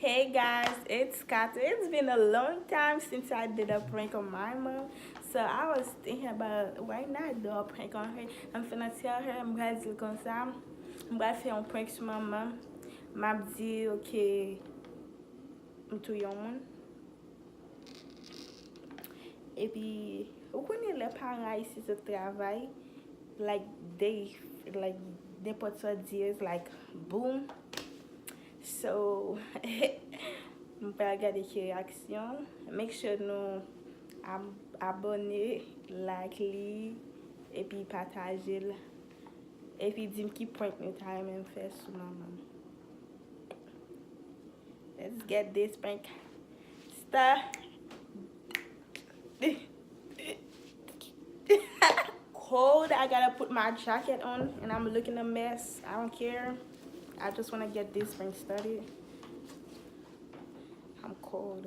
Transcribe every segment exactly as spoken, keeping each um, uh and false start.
Hey guys, it's Kata. It's been a long time since I did a prank on my mom. So I was thinking about why not do a prank on her. I'm finna tell her, m pral di l konsa, m pral fè yon prank sou manman m. M ap di, ok, m touye yon moun. Epi, ou konnen lè paran ayisyen sot travay, like, they, like, nenpòt sa di, it's like, boom. So, m pral gade ki reyaksyon. Make sure nou ab- abòne, like li, epi pataje l. Epi di m ki prank nou ta renmen m fè sou manman m. Let's get this prank started. Cold. I gotta put my jacket on, and I'm looking a mess. I don't care. I just wanna get this prank started. I'm cold.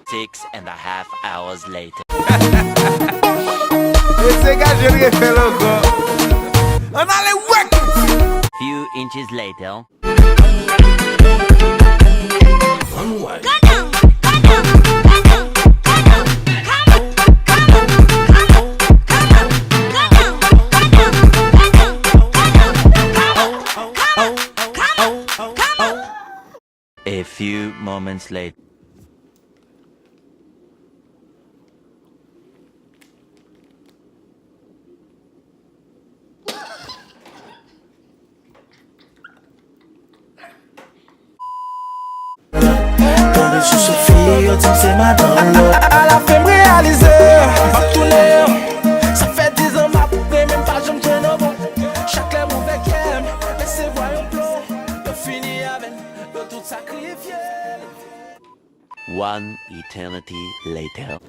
Six and a half hours later. Mesye Gajel refè l ankò. Ann ale wèk! Few inches later. A few moments later. Tonbe sou Sophie, yo di m se madan lòt. Alafen m reyalize, m ap tounen. Sa fè dizan m ap renmen m pa janm jwenn anbòt. Chak lè m ouvè kè m, resevwa yon plon. Yo fini avè m, yo tout sakrifye l. One eternity later.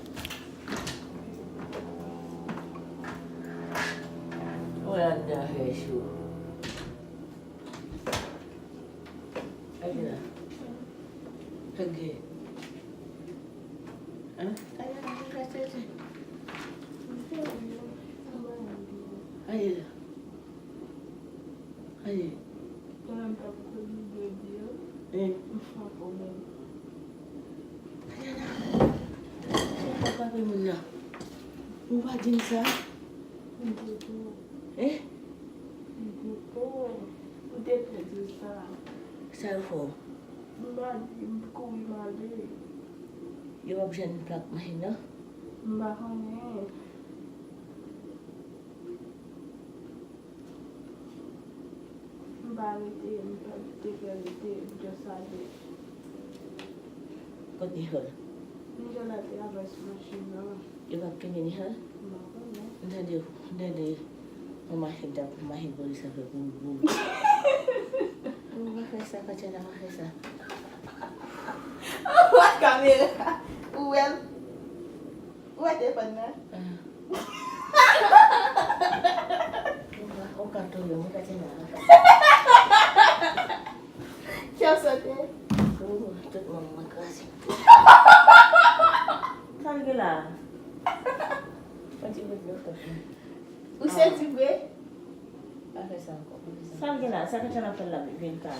Mwen anndan fè cho. Gade la. Gade. Hein? Gade la, gade la, gade la. Gade la. Gade. Konnen m t ap kouri jodi a. Hein? M fè pwoblèm. Gade la. Sa pa frape moun nan. Ou pa di m sa? M di tou. Hein? M di tou. Ou te fè di sa. Sa yo fè w? M pa di, m kouri m ale. Yo p ap jwenn plak machin nan? M pa konnen. M pa rete, m pa te fè rete, m just ale. Kot Nicole? Nicole la te avans machin nan. Yo p ap kenbe Nicole? M pa konnen. M tande, m tande yon machin t ap, machin polis la fè boum boum. Ou pa fè sa, Katiana pa fè sa. Ou wè kamera? Ou wè l? Ou wè telefòn nan? Ou ka touye mwen, Katiana. Kè w sote? Ou, tout manm mwen kraze. Sa l gen la? Yon ti bout dlo frèt. Ou sezi vre? Pa fè sa ankò, pa fè sa. Sa l gen la? Sa Katiana ap fè l la vin ka.